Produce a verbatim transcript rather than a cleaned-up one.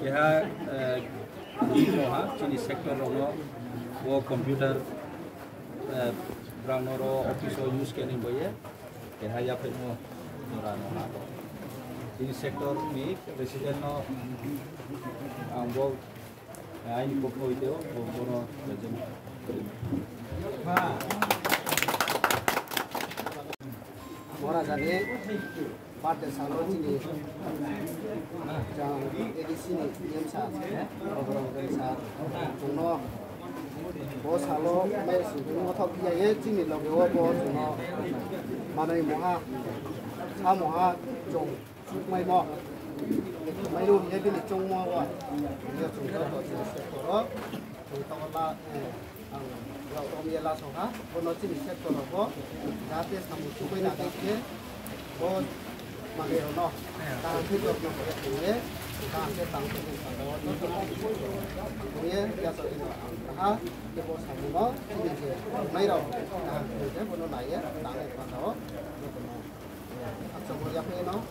Keha, eh, tini moha chini sector rokno o computer, eh, brang noro office o use khe nai boye. Keha yaphaimo jora no ha. Chini sector ni president no ang bo, eh, aini kokno hoite o, bo bono president. Mora jani. Birthday salo chini jang A D C ni M sir, Raghuram sir, chwngno bo salo mai singkung mothok phiya ye chini loge o bo chwngno manwi moha, sa moha chwng chukmai mo, mai ro ye bini chwngmo wa, ye chwng joto chini sekoro, chwng tongla, eh, Ang rok romye laso ha, bono chini sector rogo jate samung sugwi nangkhe khe bo manwi rokno kaham khe jotno khe thangwi kaham khe tang thangwi saka o joto thangwi yaso ino ang kaha khe bo samungno chini je tongnai rok kaham khe bono naiye tangwi saka o jotono khakchangma yaphaino.